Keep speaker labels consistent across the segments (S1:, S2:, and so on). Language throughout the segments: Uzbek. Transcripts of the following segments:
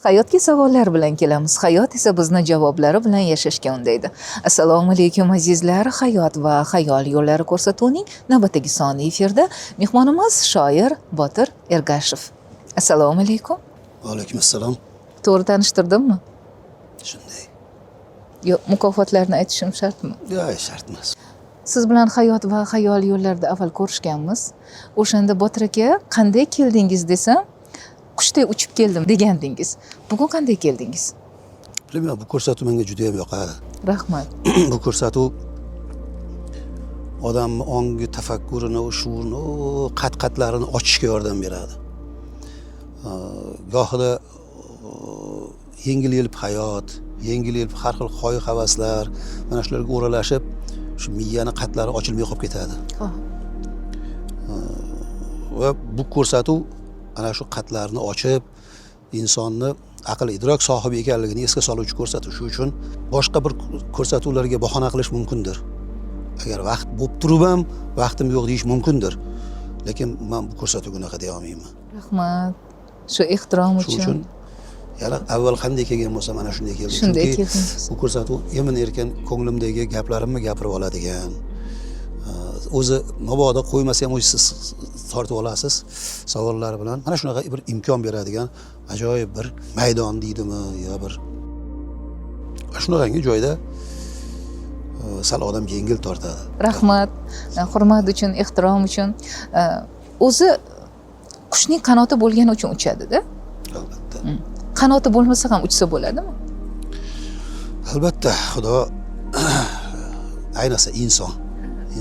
S1: Hayotga savollar bilan kelamiz. Hayot esa bizni javoblari bilan yashashga undaydi. Assalomu alaykum, azizlar. Hayot va xayol yo'llari ko'rsatuvining navbatdagi soni efirda. Mehmonimiz shoir Botir Ergashev. Assalomu alaykum.
S2: Alaykum assalom.
S1: To'g'ri tanishtirdimmi?
S2: Shunday.
S1: Yo'q, mukofotlarni aytishim shartmi?
S2: Yo'q, shart emas.
S1: Siz bilan Hayot va xayol yo'llarida avval ko'rishganmiz. O'shanda "Botir aka, qanday keldingiz?" desam, "Qushdek uchib keldim" degandingiz. Bugun qanday keldingiz?
S2: Bilmayman, bu ko'rsatuv menga juda yam yoqadi.
S1: Rahmat.
S2: Bu ko'rsatuv odamni ongi, tafakkurini, shuurini qat qatlarini ochishga yordam beradi. Gohida yengil yelpi hayot, yengil yelpi har xil hoyu havaslar, mana shularga o'ralashib, shu miyani qatlari ochilmay qolib ketadi. Va bu ko'rsatuv ana shu qatlarni ochib, insonni aql idrok sohibi ekanligini esga soluvchi ko'rsatuv. Shu uchun boshqa bir ko'rsatuvlarga bahona qilish mumkindir. Agar vaqt bo'lib turib ham vaqtim yo'q deyish mumkindir, lekin man bu ko'rsatuvga unaqa deya olmayman.
S1: Rahmat. Shu ehtirom
S2: Shu uchun yana avval qanday kelgan bo'lsam, mana shunday keldim.
S1: Shunday
S2: Chunki
S1: keldingiz.
S2: bu ko'rsatuv emin erkin ko'nglimdagi gaplarimni gapirib oladigan, o'zi mabodo qo'ymasa ham, o'zi siz tortib olasiz savollar bilan, mana shunaqa bir imkon beradigan ajoyib bir maydon deydimi yo bir shunaqangi joyda sal odam yengil tortadi.
S1: Rahmat. Hurmat uchun, ehtirom uchun. O'zi qushning qanoti bo'lgani uchun uchadi-da.
S2: Albatta.
S1: Qanoti bo'lmasa ham uchsa bo'ladimi?
S2: Albatta, Xudo, ayniqsa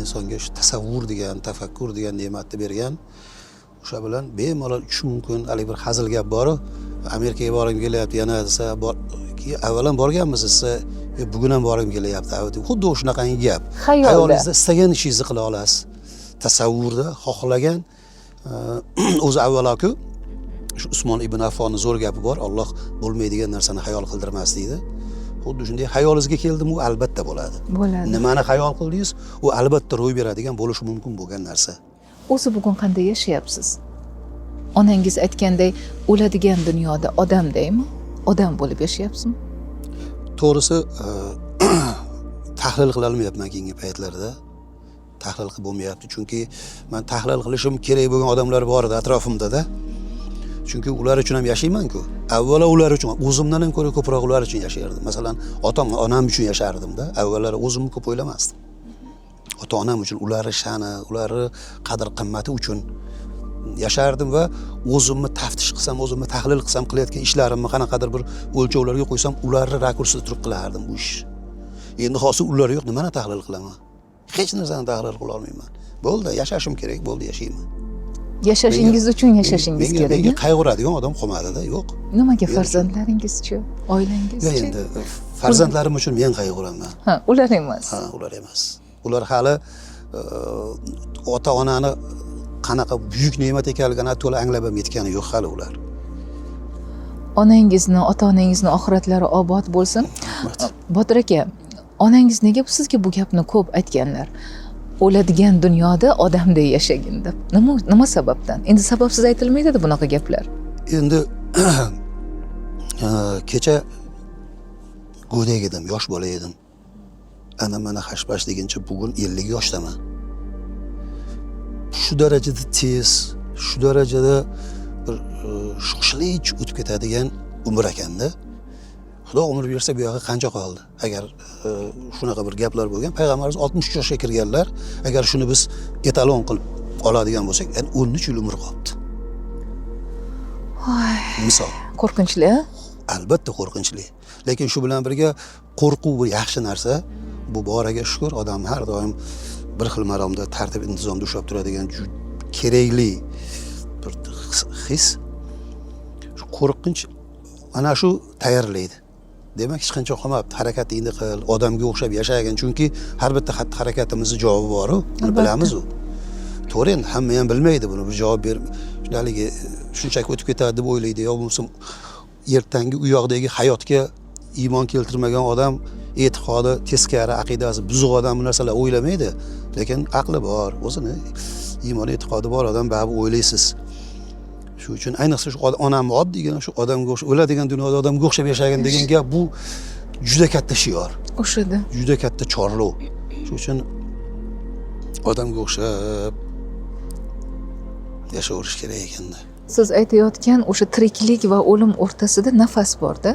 S2: insonga shu tasavvur degan, tafakkur degan ne'matni bergan. O'sha bilan bemalol uchish mumkin. Haligi bir hazil gap boru, "Amerikaga borgim kelyapti yana" desa, "Keyin avval ham borganmisiz?" desa, "Bugun ham borgim kelyapti." Xuddi shunaqangi gap.
S1: Xayolda.
S2: Xayolingizda istagan ishingizni qila olasiz, tasavvurda xohlagan. O'zi avvaloku shu Usmon ibn Affonni zo'r gapi bor: "Olloh bo'lmaydigan narsani xayol qildirmas", deydi. Xuddi shunday, xayolingizga keldimi, u albatta bo'ladi.
S1: Bo'ladi.
S2: Nimani xayol qildingiz, u albatta ro'y beradigan, bo'lishi mumkin bo'lgan narsa.
S1: O'zi bugun qanday yashayapsiz? Onangiz aytganday, o'ladigan dunyoda odamdaymi? Odam bo'lib yashayapsizmi?
S2: To'g'risi, tahlil qilolmayapman keyingi paytlarda. Tahlil qilib bo'lmayapti, chunki man tahlil qilishim kerak bo'lgan odamlar bor edi atrofimda-da. Chunki ular uchun ham yashayman-ku. Avvalo ular uchun, o'zimdan ham ko'ra ko'proq ular uchun yashardim. Masalan, otam, onam uchun yashardimda. Avvallari o'zimni ko'p o'ylamasdim. Ota onam uchun, ularni sha'ni, ularni qadr qimmati uchun yashardim va o'zimni taftish qilsam, o'zimni tahlil qilsam, qilayotgan ishlarimni qanaqadir bir o'lchovlarga qo'ysam, ularni rakursida turib qilardim bu ishni. Endi hozir ular yo'q, nimani tahlil qilaman? Hech narsani tahlil qila olmayman. Bo'ldi, yashashim kerak, bo'ldi, yashayman.
S1: Yashashingiz uchun yashashingiz kerak.
S2: Menga qayg'uradigan odam qolmadida, yo'q.
S1: Nimaga, farzandlaringizchi, oilangizchi?
S2: Yo'q, endi farzandlarim uchun men qayg'uraman.
S1: Ha, ular emas.
S2: Ha, ular emas. Ular hali ota onani qanaqa buyuk ne'mat ekanligini to'la anglab ham yetgani yo'q hali ular.
S1: Onangizni, ota onangizni oxiratlari obod bo'lsin.
S2: Rahmat.
S1: Botir aka, onangiz nega sizga bu gapni ko'p aytganlar, o'ladigan dunyoda odamday yashagin deb? Nima sababdan? Endi sababsiz aytilmaydi bunaqa gaplar.
S2: Endi kecha go'dak edim, yosh bola edim. Ana mana hashpash deguncha bugun 50 yoshdaman. Shu darajada tez, shu darajada bir shoshilinch o'tib ketadigan umr ekanda. Xudo umr bersa, bu yog'i qancha qoldi? Agar shunaqa bir gaplar bo'lgan, payg'ambarimiz 63 yoshga kirganlar. Agar shuni biz etalon qilib oladigan bo'lsak, endi 13 yil umr qolibdi, misol.
S1: Qo'rqinchli, a?
S2: Albatta qo'rqinchli, lekin shu bilan birga qo'rquv bu yaxshi narsa. Bu boraga shukur, odam har doim bir xil maromda, tartib intizomda ushlab turadigan kerakli bir his. Shu qo'rqinch ana shu tayyorlaydi. Demak, hech qancha qolmabdi, harakatingni qil, odamga o'xshab yashagin, chunki har bitta xatti harakatimizni javobi boru, buni bilamiz. U to'g'ri, endi hamma ham bilmaydi buni. Bir javob berib, haligi shunchaki o'tib ketadi deb o'ylaydi yo bo'lmasam ertangi u yoqdagi hayotga iymon keltirmagan odam, e'tiqodi teskari, aqidasi buzuq odam bu narsalar o'ylamaydi. Lekin aqli bor, o'zini iymon e'tiqodi bor odam baribir o'ylaysiz. Shuning Shu uchun ayniqsa shu onamni oddiygina shu odamga o'xshab o'ladigan dunyoda odamga o'xshab yashagin degan gap, bu juda katta shior.
S1: O'shada.
S2: Juda katta chorlov. Shu uchun odamga o'xshab yashayverish kerak ekanda.
S1: Siz aytayotgan o'sha tiriklik va o'lim o'rtasida nafas borda.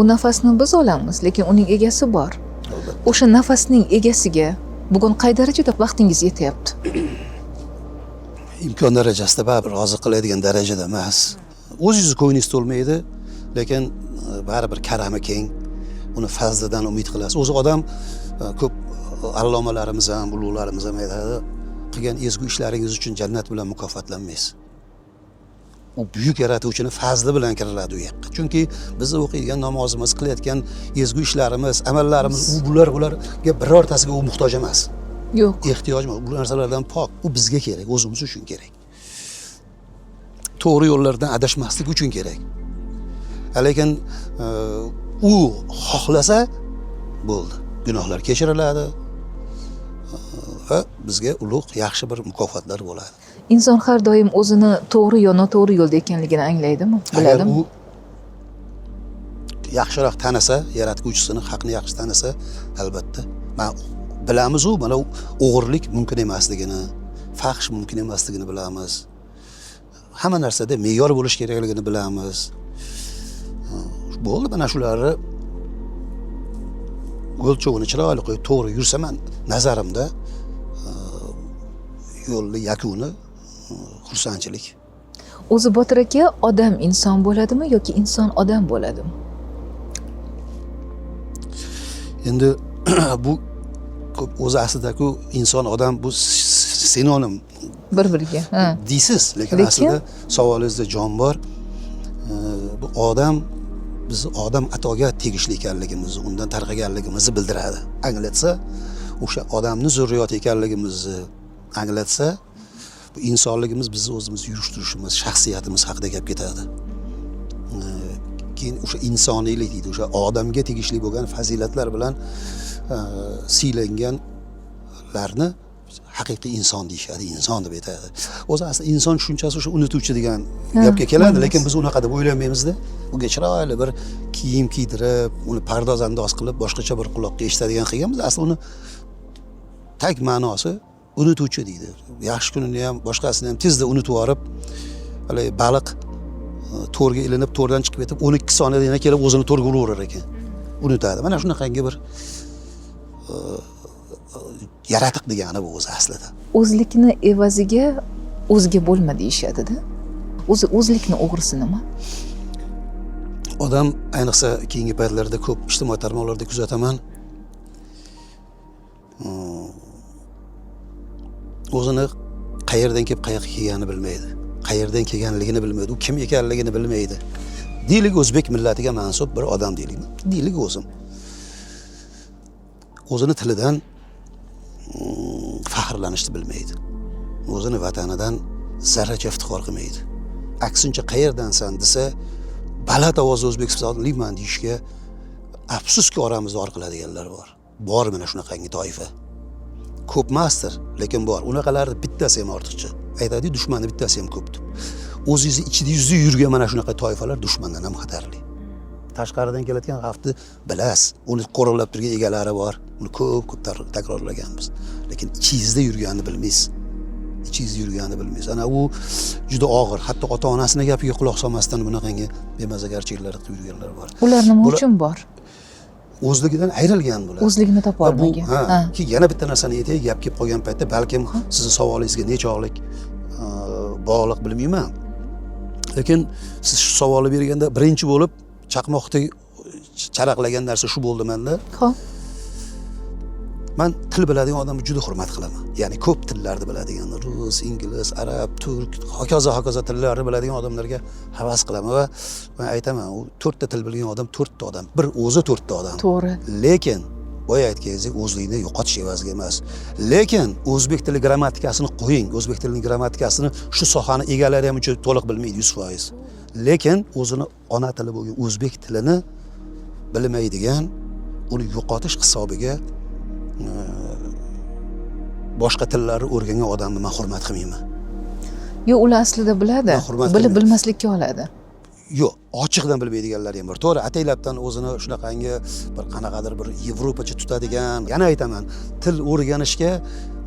S1: U nafasni biz olamiz, lekin uning egasi bor.
S2: Albatta.
S1: O'sha nafasning egasiga bugun qay darajada vaqtingiz yetyapti?
S2: Imkon darajasida baribir rozi qiladigan darajada emas. O'zingizni ko'nglingiz to'lmaydi, lekin baribir karami keng, uni fazlidan umid qilasiz. O'zi odam ko'p allomalarimiz ham, ulug'larimiz ham aytadi, qilgan ezgu ishlaringiz uchun jannat bilan mukofotlanmaysiz. U buyuk yaratuvchini fazli bilan kiriladi u yoqqa. Chunki bizni o'qiydigan namozimiz, qilayotgan ezgu ishlarimiz, amallarimiz, u bularga birortasiga u muhtoj emas.
S1: Yo'q.
S2: Ehtiyoj yo'q. Bu narsalardan pok. U bizga kerak, o'zimiz uchun kerak. To'g'ri yo'llardan adashmaslik uchun kerak. Lekin u xohlasa bo'ldi. Gunohlar kechiriladi va bizga ulug' yaxshi bir mukofotlar bo'ladi.
S1: Inson har doim o'zini to'g'ri yo noto'g'ri yo'lda ekanligini anglaydimi?
S2: Agar
S1: Biladimi?
S2: u yaxshiroq tanisa, yaratguvchisini, haqni yaxshi tanisa, albatta. Man bilamiz u mana o'g'irlik mumkin emasligini, fahsh mumkin emasligini bilamiz. Hamma narsada me'yor bo'lishi kerakligini bilamiz. Bo'ldi, mana shularni o'lchovini chiroyli qo'yib to'g'ri yursaman, nazarimda yo'lni yakuni xursandchilik.
S1: O'zi Botir aka, odam inson bo'ladimi yoki inson odam bo'ladimi?
S2: Endi bu ko'p o'zi aslida-ku inson odam bu sinonim
S1: Bir-biriga. Ha.
S2: deysiz, lekin
S1: Lekin?
S2: aslida savolingizda jon bor. Bu odam biz odam atoga tegishli ekanligimizni, undan tarqaganligimizni bildiradi. Anglatsa, o'sha odamni zurriyoti ekanligimizni anglatsa, bu insonligimiz bizni o'zimiz yurish turishimiz, shaxsiyatimiz haqida gap ketadi. Keyin o'sha insoniylik deydi, o'sha odamga tegishli bo'lgan fazilatlar bilan siylanganlarni haqiqiy inson deyishadi, inson deb aytadi. O'zi asli inson tushunchasi o'sha unutuvchi degan gapga keladi, lekin biz unaqa deb o'ylamaymizda. Unga chiroyli bir kiyim kiydirib, uni pardoz andoz qilib, boshqacha bir quloqqa eshitadigan qilganmiz. Asli uni tag ma'nosi unutuvchi deydi. Yaxshi kunini ham, boshqasini ham tezda unutib yuborib, haligi baliq to'rga ilinib, to'rdan chiqib ketib, 12 soniyada yana kelib o'zini to'rga uraverar ekan. Unutadi. Mana shunaqangi bir yaratiq degani bu o'zi aslida.
S1: O'zlikni evaziga o'zga bo'lma deyishadi-da. O'zi o'zlikni o'g'risi nima?
S2: Odam ayniqsa keyingi paytlarda ko'p ijtimoiy tarmoqlarda kuzataman. O'zini qayerdan kelib qayoqqa kelganini bilmaydi. Qayerdan kelganligini bilmaydi. U kim ekanligini bilmaydi. Deylik, o'zbek millatiga mansub bir odam deylik. Deylik o'zim. O'zini tilidan faxrlanishni bilmaydi. O'zini vatanidan zarracha iftixor qilmaydi. Aksincha qayerdansan desa, baland ovozda o'zbekistonlikman deyishga afsuski oramizda or qiladiganlar bor. Bor mana shunaqangi toifa. Ko'p emasdir, lekin bor. Unaqalarni bittasi ham ortiqcha. Aytadi, dushmanni bittasi ham ko'p deb. O'zingizni ichida yuzda yurgan mana shunaqa toifalar dushmandan ham xatarli. Tashqaridan kelayotgan xavfni bilasiz. Uni qo'riqlab turgan egalari bor. Uni ko'p-ko'p takrorlaganmiz. Lekin ichingizda yurganini bilmaysiz. Ichingizda yurganini bilmaysiz. Ana u juda og'ir. Hatto ota-onasini gapiga quloq solmasdan bunaqangi bemazagarchiliklar qilib yurganlar bor.
S1: Ular nima uchun bor?
S2: O'zligidan ayrilgan bular.
S1: O'zligini topa
S2: Va bu,
S1: olmagan.
S2: ha,
S1: Ha.
S2: keyin yana bitta narsani aytay, gap kelib qolgan paytda balkim sizni savolingizga nechog'lik bog'liq bilmayman. Lekin siz shu savolni berganda birinchi bo'lib chaqmoqdek charaqlagan narsa shu bo'ldi menda.
S1: Xo'p.
S2: Man til biladigan odamni juda hurmat qilaman. Ya'ni ko'p tillarni biladigan, rus, ingliz, arab, turk, hokazo hokazo tillarni biladigan odamlarga havas qilaman va man aytaman, u 4 ta til bilgan odam 4 ta odam, bir o'zi 4 ta odam.
S1: To'g'ri.
S2: Lekin boya aytganingizdek o'zlikni yo'qotish evaziga emas. Lekin o'zbek tili grammatikasini qo'ying, o'zbek tilining grammatikasini shu sohani egalari ham uncha to'liq bilmaydi 100%. Lekin o'zini ona tili bo'lgan o'zbek tilini bilmaydigan, uni yo'qotish hisobiga boshqa tillarni o'rgangan odamni man hurmat qilmayman.
S1: Yo'q, ular aslida biladi.
S2: Man hurmat
S1: Bilib
S2: qilmayman.
S1: bilmaslikka oladi.
S2: Yo'q, ochiqdan bilmaydiganlar ham bor, to'g'ri. Ataylabdan o'zini shunaqangi bir qanaqadir bir yevropacha tutadigan. Yana aytaman, til o'rganishga,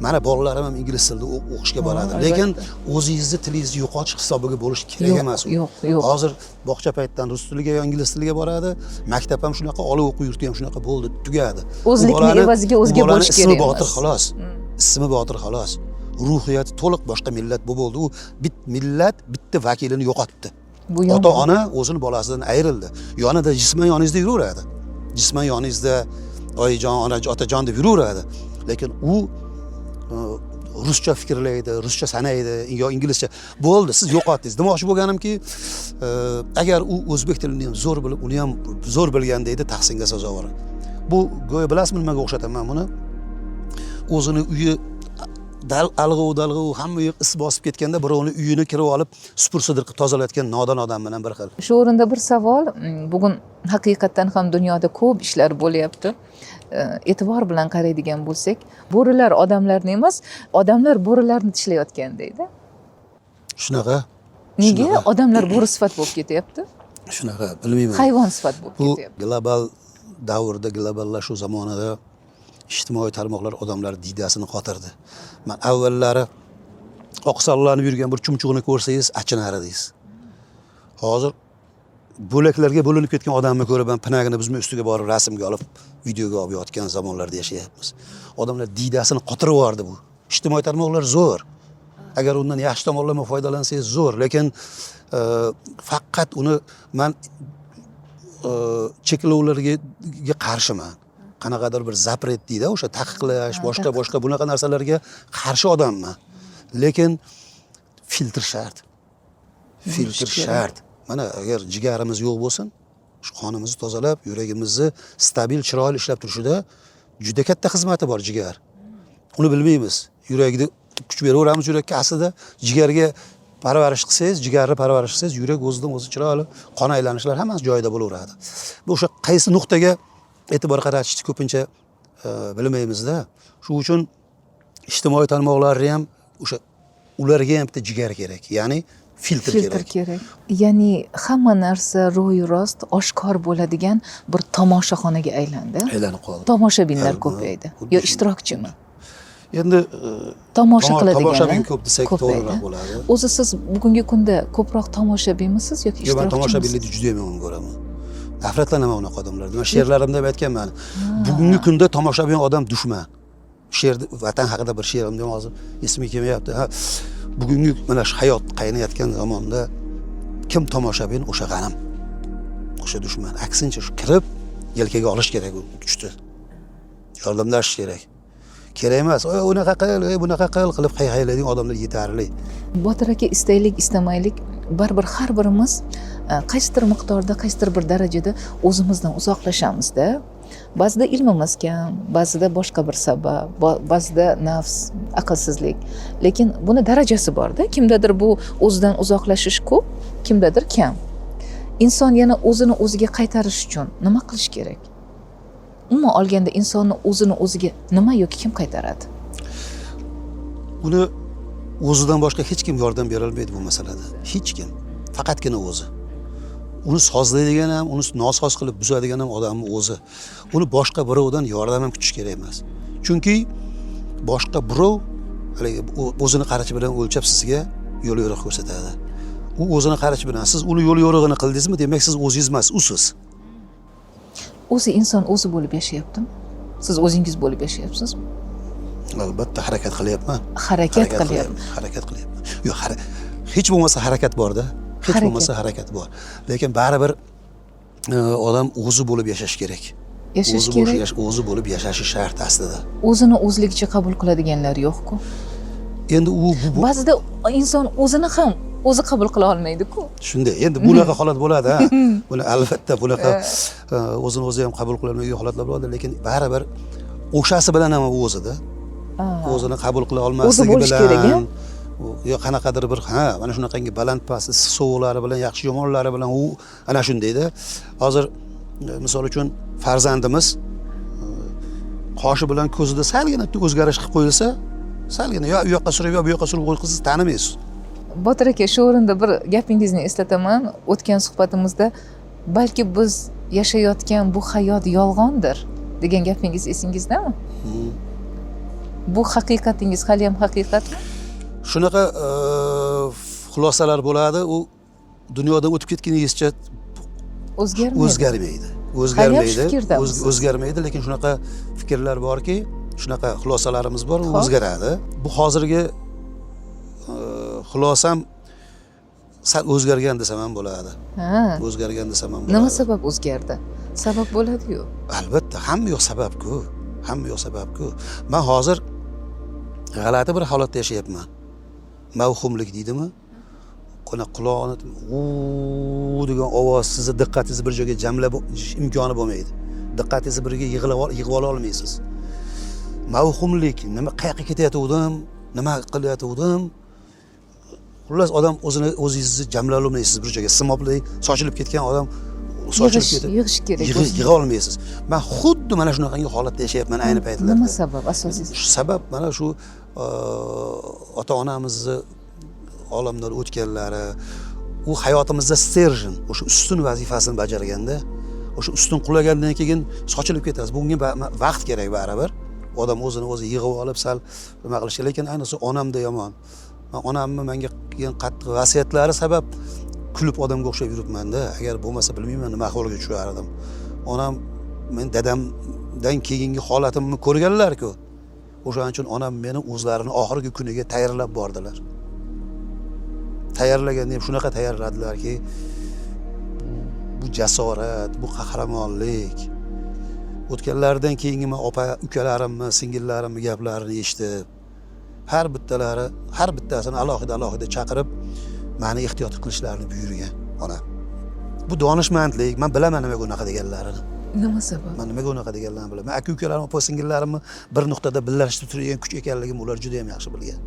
S2: mana bolalarim ham ingliz tilida o'qishga boradi, lekin o'zingizni tilingizni yo'qotish hisobiga bo'lishi kerak
S1: Yo'q,
S2: emas u.
S1: yo'q, yo'q.
S2: Hozir bog'cha paytidan rus tiliga yo ingliz tiliga boradi, maktab ham shunaqa, oliy o'quv yurti ham shunaqa bo'ldi, tugadi. U
S1: O'zlikni evaziga
S2: u
S1: o'zga
S2: bolani
S1: bo'lish
S2: ismi
S1: kerak
S2: Botir
S1: emas.
S2: xolos, ismi Botir xolos, ruhiyati to'liq boshqa millat bu bo'ldi. U bit millat bitta vakilini yo'qotdi.
S1: Bu yomon.
S2: Ota ona o'zini bolasidan ayrildi. Yonida jisman yoningizda yuraveradi, jisman yoningizda oyijon, ona, otajon deb yuraveradi, lekin u ruscha fikrlaydi, ruscha sanaydi yo inglizcha. Bo'ldi, siz yo'qotdingiz. Demoqchi bo'lganimki, agar u o'zbek tilini ham zo'r bilib, uni ham zo'r bilganda edi, tahsinga sazovor. Bu go'yo, bilasizmi, nimaga o'xshataman buni? O'zini uyi alg'ov dalg'ov, hamma yoq is bosib ketganda, birovni uyini kirib olib supur sidir qilib tozalayotgan nodon odam bilan bir xil.
S1: Shu o'rinda bir savol. Bugun haqiqatdan ham dunyoda ko'p ishlar bo'lyapti. E'tibor bilan qaraydigan bo'lsak, bo'rilar odamlarni emas, odamlar bo'rilarni tishlayotgandayda.
S2: Shunaqa.
S1: Nega
S2: Shunaqa.
S1: odamlar bo'ri sifat bo'lib ketyapti?
S2: Shunaqa, bilmayman.
S1: Hayvon sifat bo'lib
S2: Bu
S1: ketyapti.
S2: Global davrda, globallashuv zamonida ijtimoiy tarmoqlar odamlar diydasini qotirdi. Man avvallari oqsollanib yurgan bir chumchuqni ko'rsangiz, achinar edingiz. Hozir bo'laklarga bo'linib ketgan odamni ko'rib ham pinagini buzmay ustiga borib rasmga olib, videoga olib yotgan zamonlarda yashayapmiz. Odamlar diydasini qotirib yubordi bu. Ijtimoiy tarmoqlar zo'r, agar undan yaxshi tomonlama foydalansangiz zo'r, lekin faqat uni man cheklovlarga qarshiman. Qanaqadir bir запрет deydi, o'sha taqiqlash, boshqa boshqa bunaqa narsalarga qarshi odamman, lekin filtr shart, filtr
S1: Kerak.
S2: shart. Mana agar jigarimiz yo'q bo'lsin, shu qonimizni tozalab, yuragimizni stabil, chiroyli ishlab turishida juda katta xizmati bor jigar. Uni bilmaymiz. Yurakni kuch beraveramiz yurakka, aslida jigarga parvarish qilsangiz, jigarni parvarish qilsangiz, yurak o'zidan o'zi chiroyli, qon aylanishlar hammasi joyida bo'laveradi. Bu o'sha qaysi nuqtaga e'tibor qaratishni ko'pincha bilmaymizda. Shu uchun ijtimoiy tarmoqlarni ham, o'sha ularga ham bitta jigar kerak, ya'ni filtr,
S1: Filtr
S2: kerak.
S1: Kerak. Ya'ni hamma narsa ro'yi rost oshkor bo'ladigan bir tomoshaxonaga aylandi.
S2: Aylanib qoldi.
S1: Tomoshabinlar
S2: Ha,
S1: ko'paydi.
S2: xuddi
S1: Yo
S2: shunday.
S1: ishtirokchimi?
S2: Endi
S1: Tomosha qiladiganlar
S2: tomoshabin ko'p desak,
S1: ko'paydi.
S2: to'g'riroq bo'ladi.
S1: O'zi siz bugungi kunda ko'proq tomoshabinmisiz yoki
S2: Yo'q, man
S1: ishtirokchimisiz?
S2: tomoshabinlikni juda yomon ko'raman, nafratlanaman unaqa odamlardan. Man she'rlarimda ham aytganman, bugungi kunda tomoshabin odam dushman. She'r, vatan haqida bir she'rimda ham, hozir esimga kelmayapti. Ha, bugungi mana shu hayot qaynayotgan zamonda kim tomoshabin, o'sha g'anim, o'sha dushman. Aksincha, shu kirib yelkaga olish kerak u kuchni, yordamlashish kerak. Kerak emas, "Oy, unaqa qil, ey, bunaqa qil" qilib hayhaylaydigan odamlar yetarli.
S1: Botir aka, istaylik istamaylik, baribir har birimiz qaysidir miqdorda, qaysidir bir darajada o'zimizdan uzoqlashamizda. Ba'zida ilmimiz kam, ba'zida boshqa bir sabab, ba'zida nafs, aqlsizlik, lekin buni darajasi borda. Kimdadir bu o'zidan uzoqlashish ko'p, kimdadir kam. Inson yana o'zini o'ziga qaytarish uchun nima qilish kerak? Umuman olganda, insonni o'zini o'ziga nima yoki kim qaytaradi?
S2: Uni o'zidan boshqa hech kim yordam berolmaydi bu masalada, hech kim, faqatgina o'zi. Uni sozlaydigan ham, uni nosoz qilib buzadigan ham odamni o'zi. Uni boshqa birovdan yordam ham kutish kerak emas, chunki boshqa birov haligi o'zini qarashi bilan o'lchab sizga yo'l yo'riq ko'rsatadi. U o'zini qarashi bilan, siz uni yo'l yo'rig'ini qildingizmi, demak, siz o'zingiz emas, usiz.
S1: O'zi inson o'zi bo'lib yashayaptimi? Siz o'zingiz bo'lib yashayapsizmi?
S2: Albatta, harakat qilyapman.
S1: Harakat qilyapman.
S2: Qilyapman, harakat qilyapman. Yo'q, hech bo'lmasa harakat borda, hech
S1: Harakat.
S2: bo'lmasa harakat bor, lekin baribir odam o'zi bo'lib yashash kerak.
S1: Yashash
S2: O'zi bo'lib
S1: kerak.
S2: O'zi bo'lib yashashi shart aslida.
S1: O'zini o'zligicha qabul qiladiganlar yo'q-ku.
S2: Endi u
S1: Ba'zida inson o'zini ham o'zi qabul qila olmaydi-ku.
S2: Shunday, endi bunaqa holat bo'ladi, ha. Buni albatta, bunaqa o'zini o'zi ham qabul qilolmaydigan holatlar bo'ladi, lekin baribir o'shasi bilan ham u o'zida, o'zini qabul qila olmasligi
S1: Bo'lishi kerak,
S2: bilan yo qanaqadir bir, ha, mana shunaqangi baland past, issiq sovuqlari bilan, yaxshi yomonlari bilan u ana shundayda. Hozir misol uchun, farzandimiz qoshi bilan ko'zida salgina bitta o'zgarish qilib qo'yilsa, salgina yo u yoqqa surib, yo bu yoqqa surib qo'yilsa, siz tanimaysiz.
S1: Botir aka, shu o'rinda bir gapingizni eslataman. O'tgan suhbatimizda balki biz yashayotgan bu hayot yolg'ondir degan gapingiz esingizdami? Bu haqiqatingiz haliyam haqiqatmi?
S2: Shunaqa xulosalar bo'ladi, u dunyodan o'tib ketguningizcha
S1: o'zgarmaydi.
S2: O'zgarmaydi.
S1: Haliyam shu
S2: O'zgarmaydi.
S1: fikirdamisiz?
S2: O'zgarmaydi, lekin shunaqa fikrlar borki, shunaqa xulosalarimiz bor, u o'zgaradi. Bu hozirgi xulosam sal o'zgargan desam ham bo'ladi. O'zgargan desam ham bo'ladi.
S1: Nima sabab o'zgardi? Sabab bo'ladi-yu.
S2: Albatta, hamma yo'q sabab-ku. Hamma yo'q sabab-ku. Men hozir g'alati bir holatda yashayapman. Mavhumlik deydimi? Qona quloqni g'uv degan ovoz sizni diqqatingizni bir joyga jamlab imkoni bo'lmaydi. Diqqatingizni birga yig'ib ola olmaysiz. Mavhumlik, nima qayoqqa ketayotgandim, nima qilayotgandim? Xullas, odam o'zini o'zingizni jamlay olmaysiz bir joyga. Simobli sochilib ketgan odam sochilib ketib
S1: yig'ish kerak.
S2: Yig'a olmaysiz. Men xuddi mana shunaqangi holatda yashayapman ayni paytlarda.
S1: Nima sabab asosiy?
S2: Shu sabab mana shu ota-onamizni olamdan o'tganlari, u hayotimizda sterjin, o'sha ustun vazifasini bajarganda, o'sha ustun qulagandan keyin sochilib ketasiz. Bunga vaqt kerak baribir. Odam o'zini o'zi yig'ib olib sal nima qilish kerak, lekin ayniqsa onamda yomon. Men onamni menga qilgan qattiq vasiyatlari sabab kulib odamga o'xshab yuribman-da. Agar bo'lmasa bilmayman nima ahvolga tushardim. Onam men dadamdan keyingi holatimni ko'rganlar-ku. O'shaning uchun onam meni o'zlarini oxirgi kuniga tayyorlab bordilar. Tayyorlaganda ham shunaqa tayyorladilarki, bu jasorat, bu qahramonlik. O'tganlaridan keyingi men opa, ukalarimni, singillarimni gaplarini eshitib, har bittasini alohida-alohida chaqirib, meni ehtiyot qilishlarini buyurgan onam. Bu donishmandlik, men bilaman nimaga unaqa deganlarini.
S1: Nima sabab?
S2: Men nimaga unaqa deganlarini bilaman. Aka ukalarim, opa singillarimni bir nuqtada birlashtirib turgan kuch ekanligimni ular juda ham yaxshi bilgan.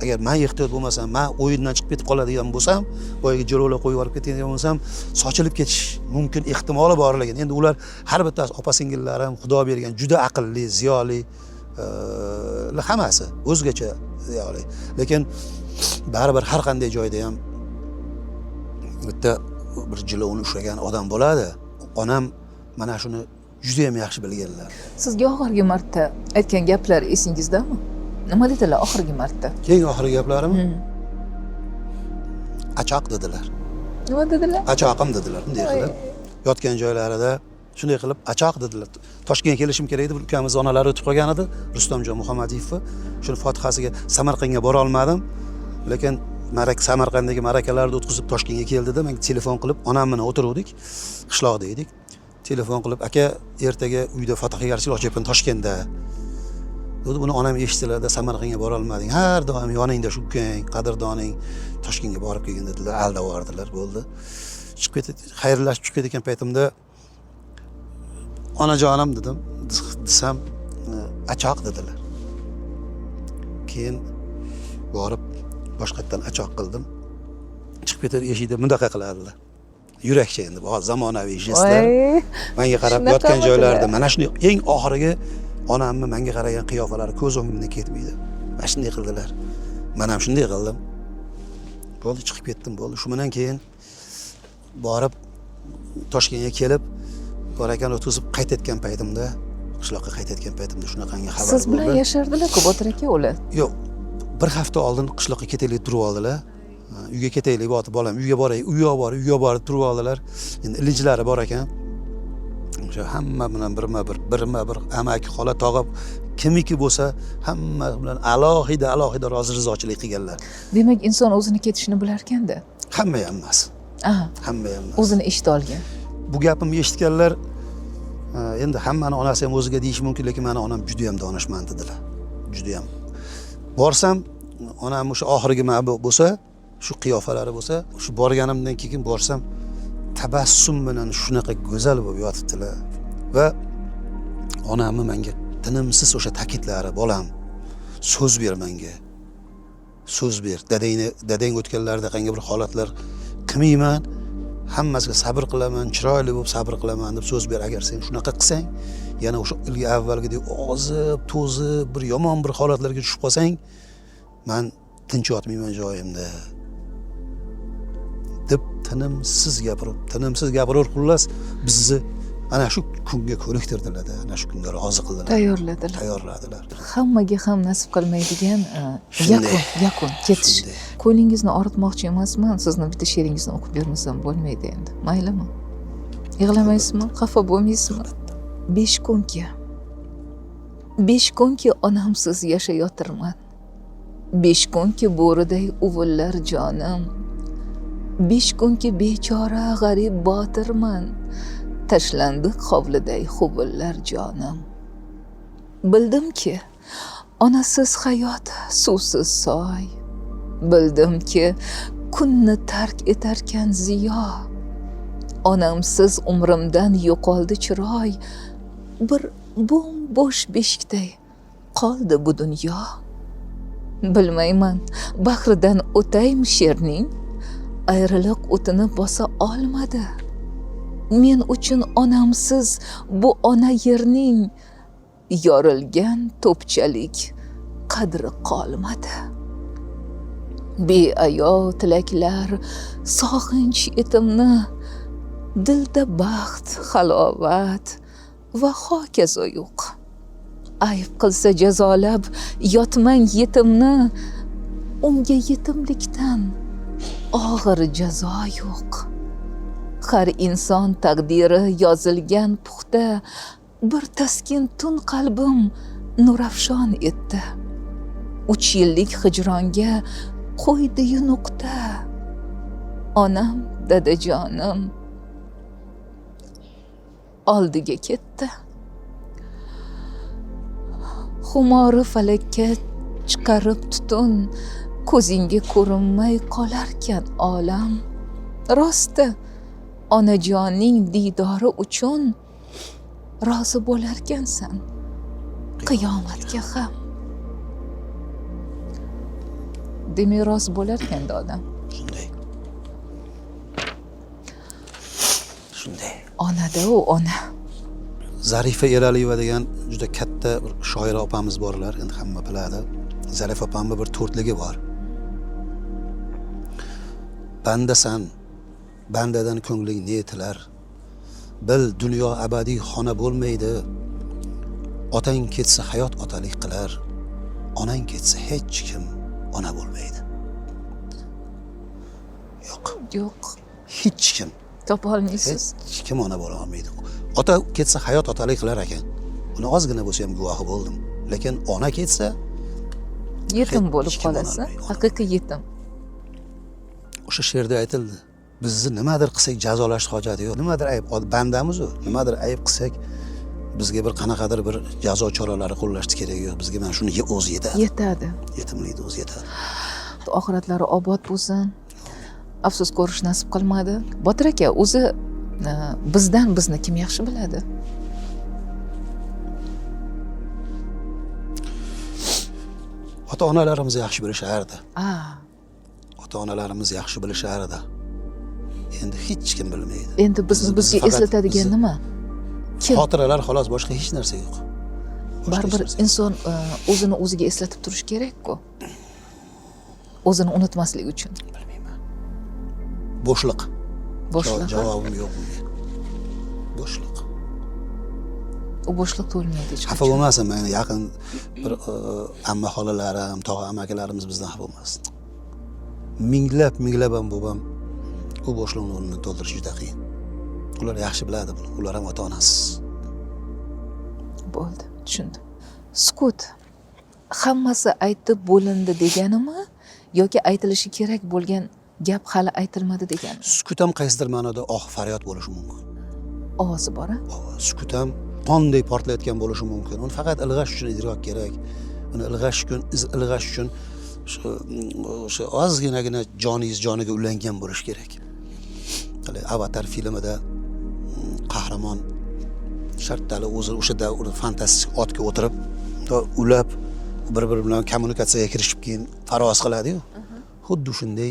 S2: Agar men ehtiyot bo'lmasam, men o'yindan chiqib ketib qoladigan bo'lsam, boyagi jilovlar qo'yib yuborib ketadigan bo'lsam, sochilib ketish mumkin ehtimoli borligini. Endi ular har bittasi opa singillarim Xudo bergan juda aqlli, ziyoli, hammasi o'zgacha ziyoli. Lekin baribir har qanday joyda ham bitta bir jilovni ushlagan odam bo'ladi. Onam mana shuni juda ham yaxshi bilganlar.
S1: Sizga oxirgi marta aytgan gaplar esingizdami? Nima dedilar oxirgi marta?
S2: Eng oxirgi gaplarim achoq dedilar.
S1: Nima dedilar?
S2: Achoqim dedilar, bunday qilib. Yotgan joylarida shunday qilib achoq dedilar. Toshkentga kelishim kerak edi, bir ukamiz onalari o'tib qolgan edi, Rustamjon Muhammadiyev. Shuni fotihasiga Samarqandga bora olmadim. Lekin Samarqanddagi ma'rakalarni o'tkazib Toshkentga keldida, menga telefon qilib, onam bilan o'tiruvdik, qishloqda edik. Telefon qilib, aka, ertaga uyda fotihagarchilik ochyapman Toshkentda. Dedi, buni onam eshitdilarda, Samarqandga bora olmading. Har doim yoningda shu ukang, qadrdoning Toshkentga borib kelgin dedilar, aldab yubordilar, bo'ldi. Chiqib ketib, xayrlashib chiqib ketgan paytimda onajonim dedim, desam, achoq dedilar. Keyin borib boshqatdan achoq qildim. Chiqib ketib eshikda bundaqa qiladilar. Yurakcha endi bu hozir zamonaviy jestlar. Menga qarab yotgan joylarida mana shunday eng oxirgi onamni menga qaragan qiyofalari ko'z o'ngimdan ketmaydi. Mana shunday qildilar. Men ham shunday qildim. Bo'ldi, chiqib ketdim, bo'ldi. Shu bilan keyin borib Toshkentga kelib, barakani o'tkazib qaytayotgan paytimda, qishloqqa qaytayotgan paytimda shunaqangi xabar
S1: Siz bilan
S2: bo'ldi.
S1: yashardilar-ku Botir aka ular.
S2: Yo'q, bir hafta oldin qishloqqa ketaylik turib oldilar. Uyga ketaylik, botir bolam, uyga boray, uyga bor, uyga bor turib oldilar. Endi ilijlari bor ekan. O'sha hamma bilan birma-bir amaki, xola, tog'a kimiki bo'lsa, hamma bilan alohida alohida rozi rizochilik qilganlar.
S1: Demak, inson o'zini ketishini bilarkanda.
S2: Hamma ham emas. Hamma ham emas.
S1: O'zini eshita olgan.
S2: Bu gapimni eshitganlar, endi hammani onasi ham o'ziga deyishi mumkin, lekin meni onam juda ham donishmand edilar. Juda ham. Borsam, onam o'sha oxirgi mana bu bo'lsa, shu qiyofalari bo'lsa, shu borganimdan keyin borsam tabassum bilan shunaqa go'zal bo'lib yotibdilar. Va onamni menga tinimsiz o'sha ta'kidlari, bolam, so'z ber menga. So'z ber. Dadang o'tganlarida qanday bir holatlar qilmayman, hammasiga sabr qilaman, chiroyli bo'lib sabr qilaman deb so'z ber. Agar sen shunaqa qilsang, yana o'sha ilgi avvalgidek ozib, to'zib, bir yomon bir holatlarga tushib qolsang, men Tinch yotmayman joyimda deb tinimsiz gapirib, tinimsiz gapirib, xullas bizni ana shu kunga ko'niktirdilar-da, ana shu kunga rozi qildilar.
S1: Tayyorladilar.
S2: Tayyorladilar.
S1: Hammaga ham nasib qilmaydigan
S2: Shunday.
S1: yakun ketish.
S2: Shunday.
S1: Ko'nglingizni og'ritmoqchi emasman, sizni bitta she'ringizni o'qib bermasam bo'lmaydi endi. Maylimi? Yig'lamaysizmi? Xafa bo'lmaysizmi? 5 kunki. 5 kunki onamsiz yashayotirman. 5 kunki bo'riday uvillar jonim. 5 kunki bechora g'arib botirman. Tashlandiq hovliday huvillar jonim. Bildimki, onasiz hayot suvsiz soy. Bildimki, kunni tark etarkan ziyo. Onamsiz umrimdan yo'qoldi chiroy. Bir bo'm-bo'sh beshikday qoldi bu dunyo. Bilmayman, bahridan o'taymi sherning? Ayriliq o'tini bosa olmadi. Men uchun onamsiz bu ona yerning yorilgan to'pchalik qadri qolmadi. Beayov tilaklar sog'inch etimni, dilda baxt, halovat va hokazo yo'q. Ayb qilsa jazolab yotmang yetimni, unga yetimlikdan og'ir jazo yo'q. Har inson taqdiri yozilgan puxta, bir taskin tun qalbim nurafshon etdi. 3 yillik hijronga qo'ydi-yu nuqta. Onam, dadajonim oldiga ketdi. Xumori falakka chiqarib tutun, ko'zingga ko'rinmay qolarkan olam. Rosti, onajonning diydori uchun rozi bo'larkansan qiyomatga ham. Demak, rozi bo'larkan-da odam.
S2: Shunday. Shunday.
S1: Onada u ona.
S2: Zarifa Eraliyeva degan juda katta bir shoira opamiz borlar, endi hamma biladi. Zarifa opamning bir to'rtligi bor. Bandasan, bandadan ko'ngling ne tilar? Bil, dunyo abadiy xona bo'lmaydi. Otang ketsa hayot otalik qilar. Onang ketsa hech kim ona bo'lmaydi. Yo'q.
S1: Yo'q.
S2: Hech kim.
S1: Topa olmaysiz.
S2: Hech kim ona bo'la olmaydi. Ota ketsa hayot otalik qilar ekan. Uni ozgina bo'lsa ham guvohi bo'ldim. Lekin ona ketsa
S1: yetim bo'lib
S2: hech kim ona
S1: qolasiz.
S2: bo'lmaydi.
S1: Haqiqiy yetim.
S2: O'sha she'rda aytildi. Bizni nimadir qilsak jazolash hojati yo'q. Nimadir ayb, bandamiz u. Nimadir ayb qilsak bizga bir qanaqadir bir jazo choralari qo'llashni keragi yo'q. Bizga mana shuni o'zi yetadi.
S1: Yetadi.
S2: Yetimlikni o'zi yetadi.
S1: Oxiratlari obod bo'lsin. Afsus ko'rish nasib qilmadi. Botir aka, o'zi bizdan bizni kim yaxshi biladi?
S2: Ota-onalarimiz yaxshi bilishardi. Ota-onalarimiz yaxshi bilishardi. Endi hech kim bilmaydi.
S1: Endi bizni bizga eslatadigan nima? Kim?
S2: Xotiralar xolos, boshqa hech narsa yo'q.
S1: Baribir inson o'zini o'ziga eslatib turish kerak-ku. O'zini unutmaslik uchun.
S2: Bilmayman. Bo'shliq.
S1: Bo'shliq.
S2: Javobim yo'q bunga. Bo'shliq.
S1: U bo'shliq to'lmaydi hech
S2: Xafa
S1: qachon.
S2: bo'lmasin, meni yaqin bir amma xolalarim, tog'a amakilarimiz bizdan xafa bo'lmasin. Minglab, minglab ham bo'lmam, u bo'shliqni o'rnini to'ldirish juda qiyin. Ular yaxshi biladi buni. Ular ham ota-onasiz.
S1: Bo'ldi, tushundim. Sukut. Hammasi aytib bo'lindi deganimi yoki aytilishi kerak bo'lgan gap hali aytilmadi deganimi?
S2: Sukut ham qaysidir ma'noda oh faryod bo'lishi mumkin.
S1: Ovozi bor, a?
S2: Sukut ham qonday portlayotgan bo'lishi mumkin. Uni faqat ilg'ash uchun idrok kerak. Uni ilg'ash uchun o'sha ozginagina joningiz joniga ulangan bo'lishi kerak. Hali Avatar filmida qahramon sharttali o'zi o'sha davrda fantastik otga o'tirib, ulab bir-biri bilan kommunikatsiyaga kirishib keyin parvoz qiladi-yu. Xuddi shunday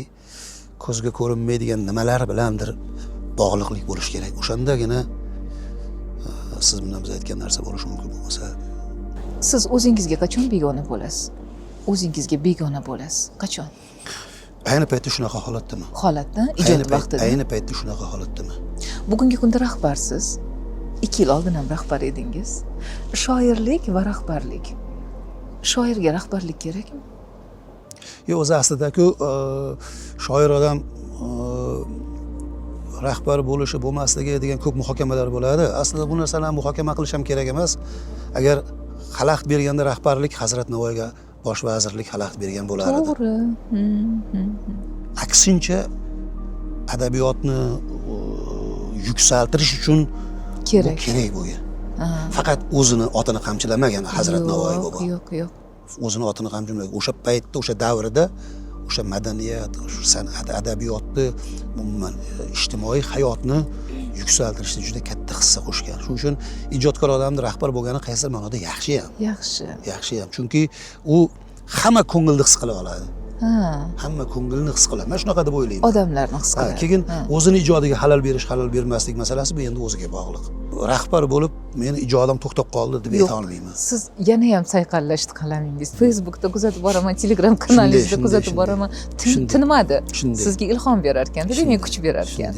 S2: ko'zga ko'rinmaydigan nimalar bilandir bog'liqlik bo'lishi kerak. O'shandagina siz bilan biz aytgan narsa bo'lishi mumkin bo'lmasa.
S1: Siz o'zingizga qachon begona bo'lasiz? o'zingizga begona bo'lasiz? Qachon?
S2: Ayni paytda shunaqa holatdami?
S1: Holatda, ijod vaqtida.
S2: Ayni paytda shunaqa holatdami?
S1: Bugungi kunda rahbarsiz. 2 yil oldin ham rahbar edingiz. Shoirlik va rahbarlik. Shoirga rahbarlik kerakmi?
S2: Yo'q, o'zi aslida-ku shoir odam rahbar bo'lishi bo'lmasligi degan ko'p muhokamalar bo'ladi. Aslida bu narsani muhokama qilish ham kerak emas. Agar xalaqit berganda rahbarlik Hazrat Navoiyga bosh vazirlik xalaqit bergan bo'lar edi.
S1: To'g'ri.
S2: Aksincha adabiyotni yuksaltirish uchun
S1: kerak.
S2: Bu kerak bo'lgan. Faqat o'zini otini qamchilamagan Hazrat Navoiy bobo.
S1: Yo'q, yo'q.
S2: O'zini otini qamchilamagan. O'sha paytda, o'sha davrida o'sha madaniyat, o'sha san'at, adabiyotni, umuman ijtimoiy hayotni yuksaltirishda juda katta hissa qo'shgan. Shuning uchun ijodkor odamni rahbar bo'lgani qaysidir ma'noda yaxshi ham.
S1: Yaxshi.
S2: Yaxshi ham. Chunki u hamma ko'ngilni his qila oladi. Hamma ko'ngilni his qiladi. Men shunaqa deb o'ylayman.
S1: Odamlarni his qiladi.
S2: Keyin o'zini ijodiga halal berish, halal bermaslik masalasi bu endi o'ziga bog'liq. Rahbar bo'lib meni ijodim to'xtab qoldi deb ayta olmayman.
S1: Siz yana ham sayqallashdi qalamingiz. Facebookda kuzatib boraman, Telegram kanalingizda kuzatib boraman. Tinmadi. Sizga ilhom berar ekan, demak kuch berar ekan.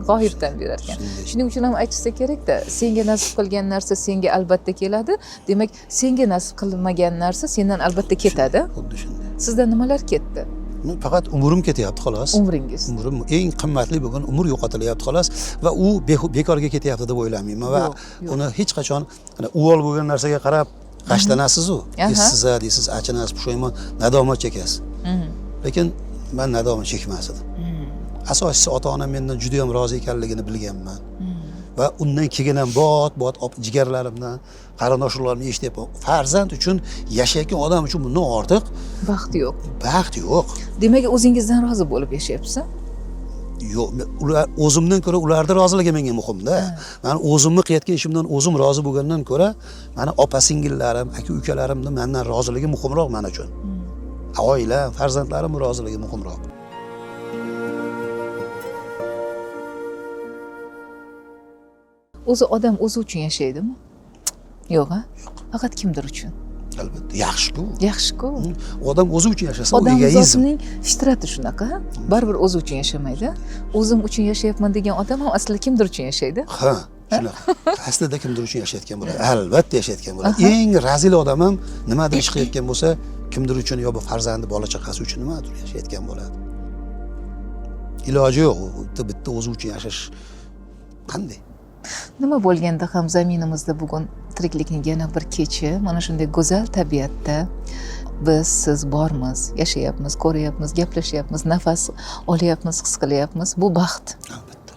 S1: G'oyibdan berar ekan. Shuning uchun ham aytishsa kerakda, senga nasib qilgan narsa senga albatta keladi. Demak, senga nasib qilmagan narsa sendan albatta ketadi.
S2: Xuddi shunday.
S1: Sizdan nimalar ketdi?
S2: Faqat umrim ketyapti xolos.
S1: Umringiz.
S2: Umrim eng qimmatli bo'lgan umr yo'qotilyapti xolos va u bekorga ketyapti deb o'ylamayman va uni hech qachon uvol bo'lgan narsaga qarab g'ashlanasiz-u, siz deysiz, achinasiz, pushaymon, nadomat chekasiz. Lekin men nadomat chekmas edim. Asosiysi ota-onam mendan juda ham rozi ekanligini bilganman. Va undan keyin ham bot-bot jigarlarimdan, qarindosh urug'larimni eshityapman. Farzand uchun yashayotgan odam uchun bundan ortiq
S1: baxt yo'q.
S2: Baxt yo'q.
S1: Demak, o'zingizdan rozi bo'lib yashayapsiz?
S2: Yo'q, ular o'zimdan ko'ra ularning roziligi menga muhim-da. Men o'zimni qilayotgan ishimdan o'zim rozi bo'lgandan ko'ra, meni opa-singillarim, aka-ukalarimning mendan roziligi muhimroq men uchun. Oilam, farzandlarim roziligi muhimroq.
S1: O'zi odam o'zi uchun yashaydimi? Yo'q, a?
S2: Yo'q.
S1: Faqat kimdir uchun.
S2: Albatta, yaxshi-ku.
S1: Yaxshi-ku.
S2: Odam o'zi uchun yashasa, u egoizm.
S1: Odamzodning fitrati shunaqa, baribir o'zi uchun yashamaydi. O'zim uchun yashayapman degan odam ham aslida kimdir uchun yashaydi.
S2: Ha, shunaqa. Aslida kimdir uchun yashayotgan bo'ladi. Albatta yashayotgan bo'ladi. Eng razil odam ham nimadir ish qilayotgan bo'lsa, kimdir uchun yo bu farzandi, bola chaqasi uchun nimadir yashayotgan bo'ladi. Iloji yo'q, bitta o'zi uchun yashash qanday?
S1: Nima bo'lganda ham zaminimizda bugun tiriklikning yana bir kechi, mana shunday go'zal tabiatda biz siz bormiz, yashayapmiz, ko'ryapmiz, gaplashyapmiz, nafas olyapmiz, his qilyapmiz. Bu baxt.
S2: Albatta.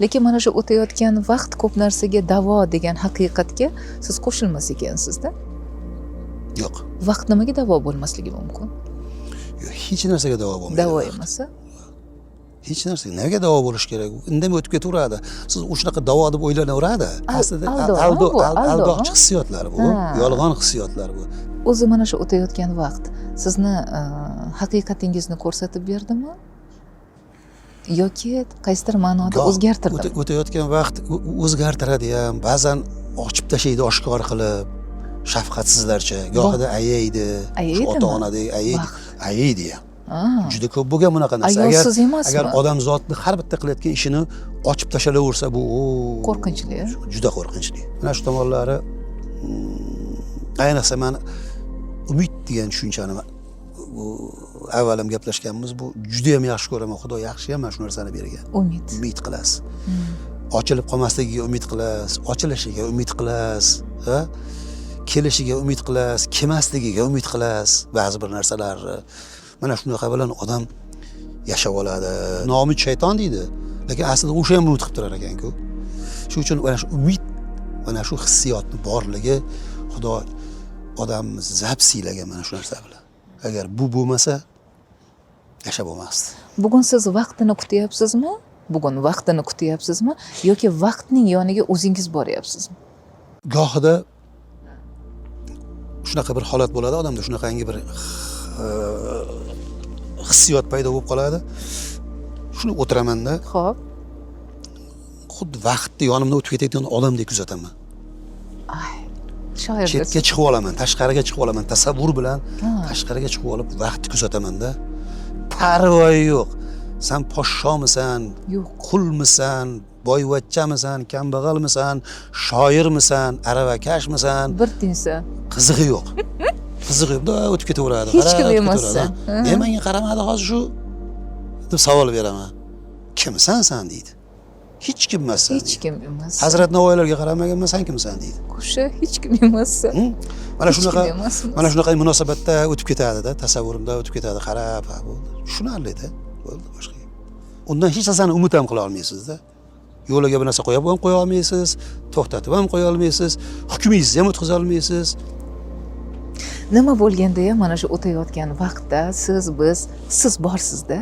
S1: Lekin mana shu o'tayotgan vaqt ko'p narsaga davo degan haqiqatga siz qo'shilmas ekansizda.
S2: Yo'q.
S1: Vaqt nimaga davo bo'lmasligi mumkin?
S2: Yo'q, hech narsaga davo bo'lmaydi.
S1: Davo emas, a?
S2: Hech narsa. Nimaga davo bo'lishi kerak? Indamay o'tib ketaveradi. Siz o'shanaqa davo deb o'ylanaveradi. Aslida aldoqchi hissiyotlar bu, yolg'on hissiyotlar bu.
S1: O'zi mana shu o'tayotgan vaqt sizni haqiqatingizni ko'rsatib berdimi? Yoki qaysidir ma'noda o'zgartirdimi?
S2: O'tayotgan vaqt o'zgartiradi ham, ba'zan ochib tashlaydi oshkor qilib, shafqatsizlarcha, gohida ayaydi, ota-onadek ayaydi, ayaydi ham. Juda ko'p bo'lgan bunaqa narsa. Agar odamzodni har bitta qilayotgan ishini ochib tashlaversa, bu
S1: qo'rqinchli,
S2: juda qo'rqinchli. Mana shu tomonlari, ayniqsa men umid degan tushunchani bu avval ham gaplashganmiz, bu juda ham yaxshi ko'raman. Xudo yaxshi ham mana shu narsani bergan.
S1: Umid.
S2: Umid qilasiz. Ochilib qolmasligiga umid qilasiz, ochilishiga umid qilasiz, ha? Kelishiga umid qilasiz, kelmasligiga umid qilasiz ba'zi bir narsalarni. Mana shunaqa bilan odam yashab oladi. Noumid shayton deydi, lekin aslida o'sha ham umid qilib turar ekan-ku. Shuning uchun mana shu umid, mana shu hissiyotni borligi Xudo odamni zab siylagan mana shu narsa bilan. Agar bu bo'lmasa yashab bo'lmasdi.
S1: Bugun siz vaqtini kutyapsizmi? Bugun vaqtini kutyapsizmi yoki vaqtning yoniga o'zingiz boryapsizmi?
S2: Gohida shunaqa bir holat bo'ladi, odamda shunaqangi bir hissiyot paydo bo'lib qoladi. Shuni o'tiramanda.
S1: Xo'p.
S2: Xuddi vaqtni yonimda o'tib ketayotgan odamdek kuzataman.
S1: Ay. Shoir
S2: Chetga chiqib olaman, tashqariga chiqib olaman, tasavvur bilan
S1: Ha.
S2: tashqariga chiqib olib vaqtni kuzatamanda. Parvoyi yo'q. San poshshomisan,
S1: Yo'q.
S2: qulmisan, boyvachchamisan, kambag'almisan, shoirmisan, aravakashmisan,
S1: Bir tinsa.
S2: qizig'i yo'q. Qizig'i yo'q. Bunday o'tib ketaveradi.
S1: Hech
S2: qarab
S1: kim
S2: o'tib
S1: emassan.
S2: ketaveradi. Ne menga qaramadi hozir shu deb savol beraman. Kimsan san deydi. Hech kim emassan.
S1: Hech kim emas.
S2: Hazrat Navoiylarga qaramaganman, san kimsan deydi.
S1: O'sha hech kim emassan.
S2: Hı? Mana
S1: Hech
S2: shunaqa
S1: kim emasmiz.
S2: mana shunaqa munosabatda o'tib ketadi-da, tasavvurimda o'tib ketadi. Qarab, ha bo'ldi. Tushunarli-da. Bo'ldi, boshqa gap. Undan hech narsani umid ham qila olmaysiz-da. Yo'liga bir narsa qo'yib ham qo'ya olmaysiz, to'xtatib ham qo'ya olmaysiz, hukmingizni ham o'tkaza olmaysiz.
S1: Nima bo'lganda ham mana shu o'tayotgan vaqtda siz, biz, siz borsizda.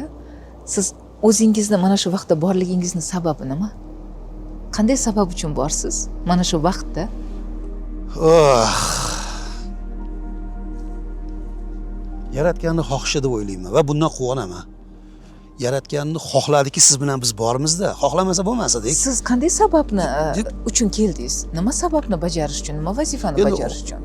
S1: Siz o'zingizni mana shu vaqtda borligingizni sababi nima? Qanday sabab uchun borsiz mana shu vaqtda?
S2: Oh. Yaratganni xohishi deb o'ylayman va bundan quvonaman. Yaratganni xohladiki, siz bilan biz borimizda, xohlamasa bo'lmas edik.
S1: Siz qanday sababni
S2: Deb-
S1: uchun keldingiz? Nima sababni bajarish uchun, nima vazifani
S2: Endi
S1: bajarish uchun?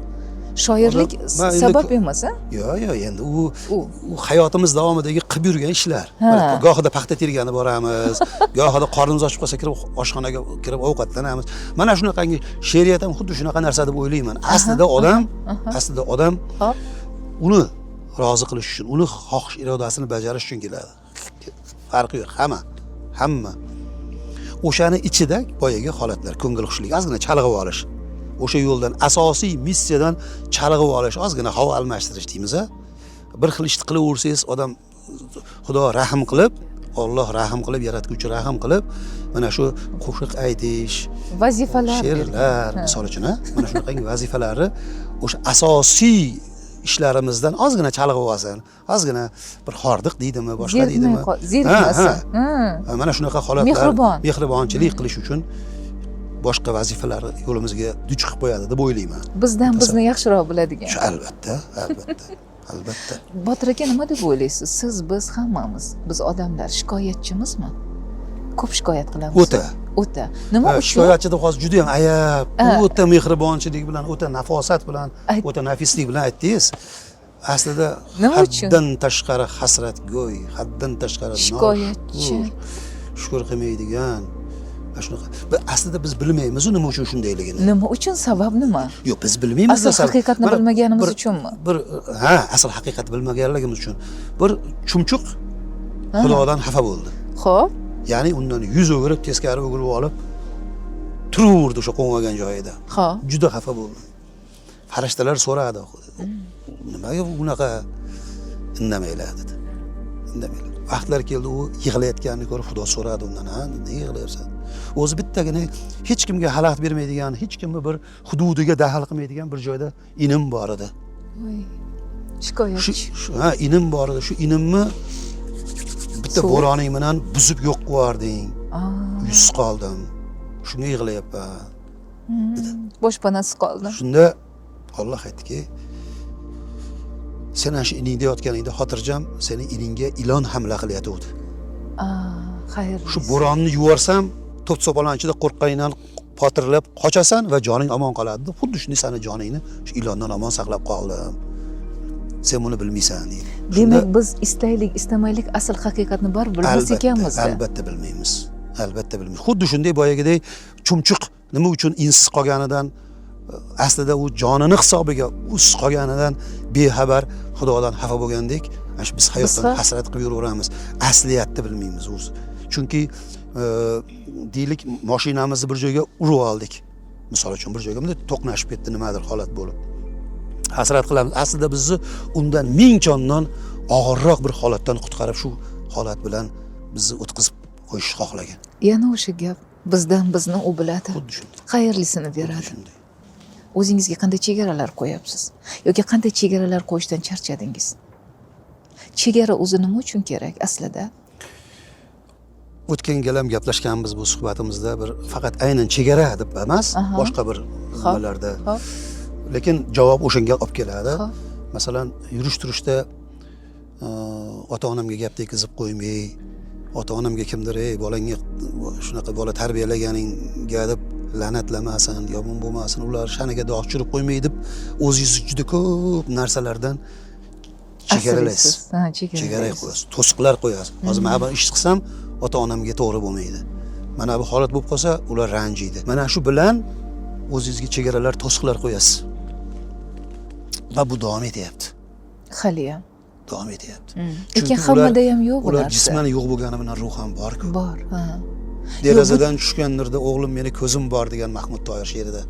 S1: Shoirlik
S2: man endi
S1: sabab emas, a?
S2: Yo'q, yo'q, endi u
S1: U.
S2: u hayotimiz davomidagi qilib yurgan ishlar.
S1: Ha.
S2: Mana gohida paxta tergani boramiz, gohida qornimiz ochib qolsa kirib oshxonaga kirib ovqatlanamiz. Mana shunaqangi she'riyat ham xuddi shunaqa narsa deb o'ylayman. Aslida odam, aslida odam
S1: Hop.
S2: uni rozi qilish uchun, uni xohish irodasini bajarish uchun keladi. Farqi yo'q, hamma, hamma. O'shani ichida boyagi holatlar, ko'ngil xushligi, ozgina chalg'ib olish. O'sha yo'ldan, asosiy missiyadan chalg'ib olish, ozgina havo almashtirish deymiz a. Bir xil ishni qilaversangiz odam Xudo rahm qilib, Alloh rahm qilib, yaratguvchi rahm qilib, mana shu qo'shiq aytish,
S1: Vazifalar
S2: she'rlar, misol uchun, ha, mana shunaqangi vazifalarni o'sha asosiy ishlarimizdan ozgina chalg'ib olsin, ozgina bir hordiq deydimi, boshqa deydimi?
S1: Zerikmasin.
S2: Ha, ha. Mana shunaqa holatlar
S1: Mehribon.
S2: mehribonchilik qilish uchun boshqa vazifalar yo'limizga duch qilib qo'yadi deb o'ylayman.
S1: Bizdan bizni yaxshiroq biladigan.
S2: Shu albatta, albatta, albatta.
S1: Botir aka, nima deb o'ylaysiz? Siz, biz hammamiz, biz odamlar shikoyatchimizmi? Ko'p shikoyat qilamiz.
S2: O'ta.
S1: O'ta. Nima
S2: Ha,
S1: uchun?
S2: Shikoyatchi deb hozir juda ham ayab,
S1: Ha.
S2: o'ta mehribonchilik bilan, o'ta nafosat bilan, o'ta nafislik bilan aytdingiz. Aslida
S1: Nima uchun?
S2: haddan tashqari hasratgo'y, haddan tashqari
S1: Shikoyatchi.
S2: shukur qilmaydigan. Mana shunaqa. Aslida biz bilmaymiz nima uchun shundayligini.
S1: Nima uchun, sabab nima?
S2: Yo'q, biz bilmaymiz.
S1: Asl haqiqatni bilmaganimiz uchunmi?
S2: Bir ha, asl haqiqatni bilmaganligimiz uchun. Bir chumchuq Xudodan xafa bo'ldi.
S1: Xo'p.
S2: Ya'ni undan yuz o'girib, teskari o'girib olib turaverdi o'sha qo'nmagan joyida.
S1: Xo'p.
S2: Juda xafa bo'ldi. Farishtalar so'radi. Nimaga unaqa indamanglar dedi. Indamanglar. Vaqtlar keldi, u yig'layotganini ko'rib Xudo so'radi undan, ha, nega yig'layapsan? O'zi bittagina hech kimga xalaqit bermaydigan, hech kimni bir hududiga daxl qilmaydigan bir joyda inim bor edi.
S1: Voy. Shikoyatchi.
S2: Shu ha, inim bor edi. Shu inimni bitta bo'roning bilan buzib yo'q qilib yubording. Uysiz qoldim. Shunga yig'layapman.
S1: Boshpanasiz qoldim.
S2: Shunda Alloh aytdiki, sen ana shu iningda yotganingda xotirjam, seni iningga ilon hamla qilayotgandi.
S1: Xayrli.
S2: Shu bo'ronni yuborsam, to'p-to'polon ichida qo'rqqaningdan potirlab qochasan va joning omon qoladi deb, xuddi shunday seni joningni shu ilondan omon saqlab qoldim. Sen buni bilmaysan deydi.
S1: Demak, biz istaylik, istamaylik asl haqiqatni baribir bilmas ekanmiz.
S2: Albatta bilmaymiz. Albatta bilmaymiz. Xuddi shunday boyagidek chumchuq nima uchun insiz qolganidan, aslida u jonini hisobiga usiz qolganidan bexabar Xudodan xafa bo'lgandek, ana shu biz hayotdan hasrat qilib yuraveramiz. Asliyatni bilmaymiz o'zi. Chunki deylik, mashinamizni bir joyga urib oldik. Misol uchun bir joyga bunday to'qnashib ketdi, nimadir holat bo'lib. Hasrat qilamiz. Aslida bizni undan ming chondan og'irroq bir holatdan qutqarib, shu holat bilan bizni o'tkazib qo'yishni xohlagan.
S1: Yana o'sha gap, bizdan bizni u biladi.
S2: Xuddi shunday.
S1: Xayrlisini beradi.
S2: Shunday.
S1: O'zingizga qanday chegaralar qo'yapsiz? Yoki qanday chegaralar qo'yishdan charchadingiz? Chegara o'zi nima uchun kerak aslida?
S2: O'tgan gal ham gaplashganmiz bu suhbatimizda, bir faqat aynan chegara deb emas, boshqa bir nimalarda. Lekin javob o'shanga olib keladi. Masalan, yurish turishda ota-onamga gap tekizib qo'ymay, ota-onamga kimdir, ey bolangga shunaqa bola tarbiyalaganingga deb La'natlamasin, yomon bo'lmasin, ular sha'niga dog' tushirib qo'ymay deb o'zingizni juda ko'p narsalardan chegaralaysiz.
S1: Asraysiz. Ha,
S2: Chegara
S1: chegaralaysiz.
S2: qo'yasiz, to'siqlar qo'yasiz. Hozir mana bu ish qilsam, ota onamga to'g'ri bo'lmaydi, mana bu holat bo'lib qolsa, ular ranjiydi. Mana shu bilan o'zingizga chegaralar, to'siqlar qo'yasiz va bu davom etyapti.
S1: Haliyam.
S2: Davom etyapti.
S1: Lekin
S2: Chunki ular-
S1: hammada ham yo'q bu
S2: ular
S1: narsa.
S2: jisman yo'q bo'lgani bilan ruhan borku.
S1: Bor, ha.
S2: Derazadan tushgan nurda o'g'lim meni ko'zim bor degan Mahmud Toyir she'rida.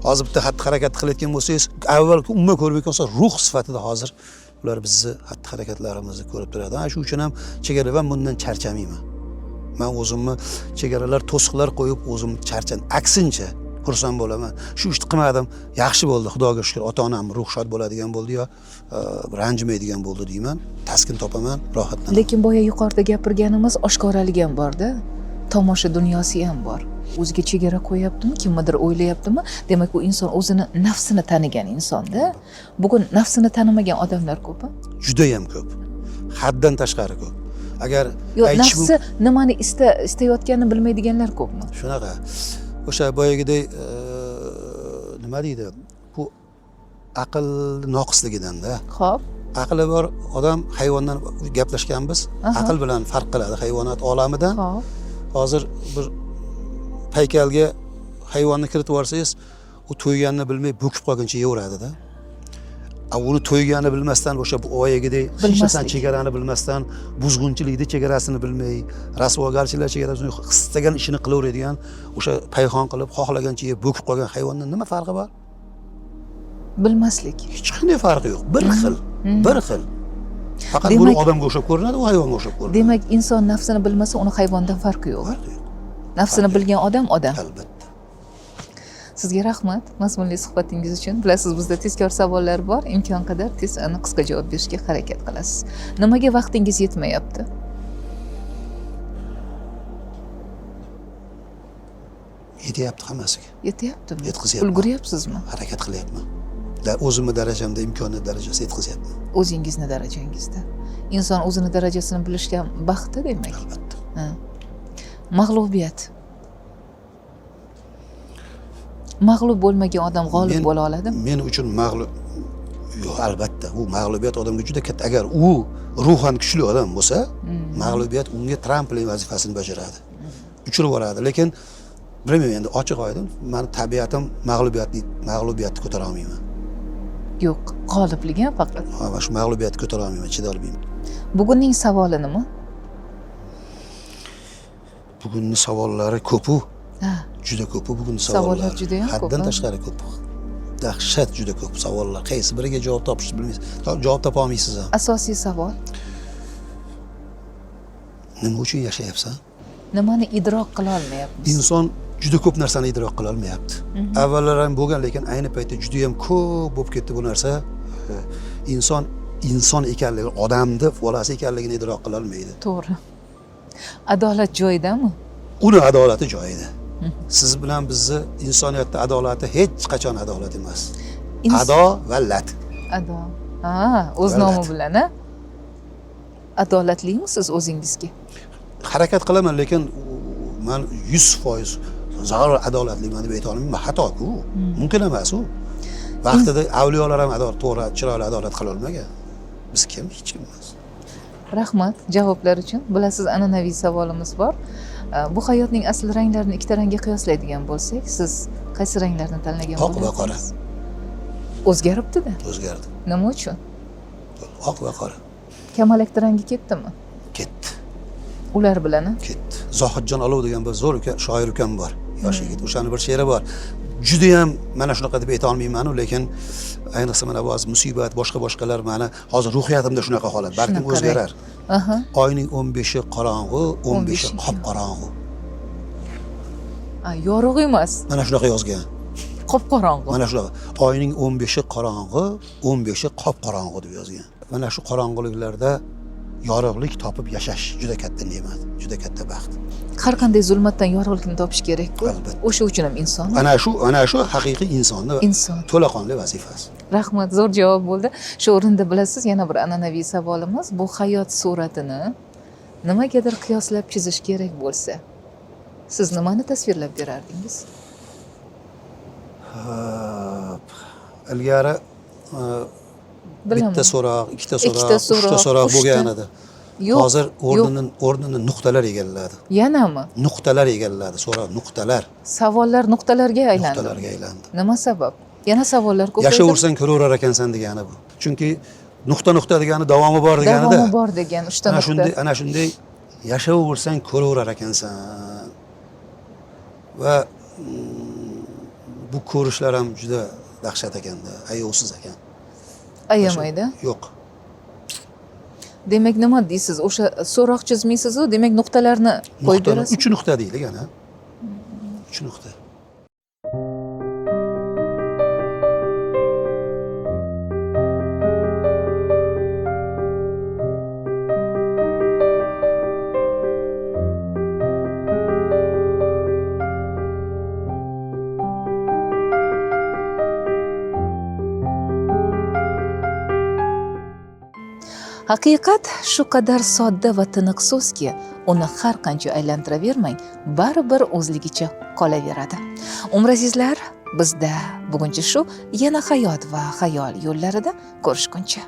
S2: Hozir bitta xatti harakat qilayotgan bo'lsangiz, avval umuman ko'rmayotgan bo'lsa, ruh sifatida hozir ular bizni xatti harakatlarimizni ko'rib turadi. Ana shu uchun ham chegara va bundan charchamayman. Man o'zimni chegaralar, to'siqlar qo'yib o'zim charchan, aksincha xursand bo'laman. Shu ishni qilmadim, yaxshi bo'ldi, xudoga shukur, ota onam ruh shod bo'ladigan bo'ldi yo ranjimaydigan bo'ldi deyman, taskin topaman, rohatlanaman.
S1: Lekin boya yuqorida gapirganimiz oshkoralik ham borda, tomosha dunyosi ham bor. O'ziga chegara qo'yaptimi, kimnidir o'ylayaptimi, demak u inson o'zini nafsini tanigan insonda. Bugun nafsini tanimagan odamlar ko'p.
S2: Judayam ko'p, haddan tashqari ko'p. Agar
S1: Yo'q,
S2: aytish
S1: nafsi nimani istayotganini bilmaydiganlar ko'pmi?
S2: Shunaqa. O'sha boyagidek, nima deydi, bu aql noqisligidanda.
S1: Xo'p.
S2: Aqli bor odam hayvondan gaplashganmiz, aql bilan farq qiladi hayvonot olamidan.
S1: Xo'p.
S2: Hozir bir paykalga hayvonni kiritib yuborsangiz, u to'yganini bilmay bo'kib qolguncha yeyaveradida. Uni to'yganini bilmasdan, o'sha boyagidek hech narsani chegarani bilmasdan, buzg'unchilikni chegarasini bilmay, rasvogarchiliklar chegarasini istagan ishini qilaveradigan, o'sha payxon qilib xohlagancha yeb bo'kib qolgan hayvondan nima farqi bor?
S1: Bilmaslik.
S2: Hech qanday farqi yo'q. Bir xil, bir xil. Faqat buni odamga o'xshab ko'rinadi, u hayvonga o'xshab ko'rinadi.
S1: Demak, inson nafsini bilmasa, uni hayvondan farqi yo'q.
S2: Farqi yo'q.
S1: Nafsini bilgan odam odam.
S2: Albatta.
S1: Sizga rahmat mazmunli suhbatingiz uchun. Bilasiz, bizda tezkor savollar bor. Imkon qadar tez, aniq, qisqa javob berishga harakat qilasiz. Nimaga vaqtingiz yetmayapti?
S2: Yetyapti hammasiga.
S1: Yetyaptimi?
S2: Yetkazyapman.
S1: Ulguryapsizmi?
S2: Harakat qilyapman. O'zimni darajamda, imkoniyat darajasida yetkazyapman.
S1: O'zingizni darajangizda. Inson o'zini darajasini bilishga baxtda demak.
S2: Albatta.
S1: Mag'lubiyat. Mag'lub bo'lmagan odam g'olib bo'la oladimi?
S2: Men uchun mag'lub yo'q, albatta. U mag'lubiyat odamga juda katta. Agar u ruhan kuchli odam bo'lsa, mag'lubiyat unga trampolin vazifasini bajaradi. Uchirib yuboradi. Lekin bilmayman, endi ochiq oydin, mani tabiatim mag'lubiyatni ko'tara olmayman.
S1: Yo'q, g'oliblik ham faqat.
S2: Ha, mana shu mag'lubiyatni ko'tara olmayman, chida olmayman.
S1: Bugunning savoli nima?
S2: Bugunning savollari ko'p-u. Juda ko'p-u bugunning
S1: Savollar
S2: savollari.
S1: juda ham ko'p,
S2: Haddan
S1: ha?
S2: tashqari ko'p. Dahshat juda ko'p savollar. Qaysi biriga javob topishni bilmaysiz. Javob topa olmaysiz ham.
S1: Asosiy savol.
S2: Nima uchun yashayapsan?
S1: Nimani idrok qila olmayapmiz?
S2: Inson juda ko'p narsani idrok qila olmayapti. Avvallar ham bo'lgan, lekin ayni paytda juda ham ko'p bo'lib ketdi bu narsa. Inson inson ekanligi, odamni bolasi ekanligini idrok qila olmaydi.
S1: To'g'ri. Adolat joyidami?
S2: Uni adolati joyida. Siz bilan bizni insoniyatda adolati hech qachon adolat emas. Ado va lat.
S1: Ado. Ha, o'z nomi bilan, ha? Adolatlimisiz o'zingizga?
S2: Harakat qilaman, lekin men 100% zarur adolatliman deb ayta olmayman. Xato-ku. Mumkin emas u. Vaqtida avliyolar ham adolat, to'g'ri, chiroyli adolat qila olmagan. Biz kim? Hech kim emas.
S1: Rahmat javoblar uchun. Bilasiz, an'anaviy savolimiz bor. Bu hayotning asl ranglarini ikkita rangga qiyoslaydigan bo'lsak, siz qaysi ranglarni tanlagan
S2: Oq va qora.
S1: bo'lardingiz? O'zgaribdi-da.
S2: O'zgardi.
S1: Nima uchun?
S2: Oq va qora.
S1: Kamalakda rangi ketdimi?
S2: Ketdi.
S1: Ular bilan, a?
S2: Ketdi. Zohidjon Olov degan bir zo'r uka, shoir ukam bor. Yosh yigit. O'shani bir she'ri bor. Juda ham mana shunaqa deb ayta olmayman-u, lekin ayniqsa mana ba'zi musibat, boshqa-boshqalar meni hozir ruhiyatimda shunaqa holat, balkim o'zgarar. Oyning 15i qorong'u, 15i qop-qorong'u.
S1: Yorug' emas.
S2: Mana shunaqa yozgan.
S1: Qop-qorong'u.
S2: Mana shunaqa. Oyning 15i qorong'u, 15i qop-qorong'u deb yozgan. Mana shu qorong'uliklarda yorug'lik topib yashash juda katta ne'mat, juda katta baxt.
S1: Har qanday zulmatdan yorug'likni topish kerak-ku.
S2: Albatta.
S1: O'sha uchun ham inson.
S2: Ana shu haqiqiy insonni
S1: Inson.
S2: to'laqonli vazifasi.
S1: Rahmat, zo'r javob bo'ldi. Shu o'rinda bilasiz, yana bir an'anaviy savolimiz, bu hayot suratini nimagadir qiyoslab chizish kerak bo'lsa, siz nimani tasvirlab berardingiz?
S2: Hop. Ilgari
S1: Bilaman.
S2: bitta so'roq, ikkita so'roq,
S1: Ikkita
S2: uchta
S1: so'roq,
S2: so'roq
S1: uchta.
S2: bo'lgan edi.
S1: Yo'q,
S2: Hozir
S1: yo'q.
S2: o'rnini nuqtalar egalladi.
S1: Yanami?
S2: Nuqtalar egalladi, so'roq nuqtalar.
S1: Savollar nuqtalarga aylandi.
S2: Nuqtalarga aylandi.
S1: Nima sabab? Yana savollar ko'paydi.
S2: Yashayversang ko'raverar ekansan degani bu. Chunki nuqta nuqta degani davomi bor deganida.
S1: Davomi bor degan uchta
S2: Ana
S1: nuqta.
S2: shunday, ana shunday yashayversang ko'raverar ekansan. Va bu ko'rishlar ham juda dahshat ekanda, ayovsiz ekan.
S1: Ayamaydi.
S2: Yo'q.
S1: Demak, nima deysiz? O'sha so'roq chizmaysiz-u, demak nuqtalarni qo'yib
S2: Nuqtani
S1: berasiz.
S2: uch nuqta deylik ana. Uch nuqta.
S1: Haqiqat shu qadar sodda va tiniq so'zki, uni har qancha aylantiravermang, baribir o'zligicha qolaveradi. Umr azizlar, bizda buguncha shu, yana hayot va xayol yo'llarida ko'rishguncha.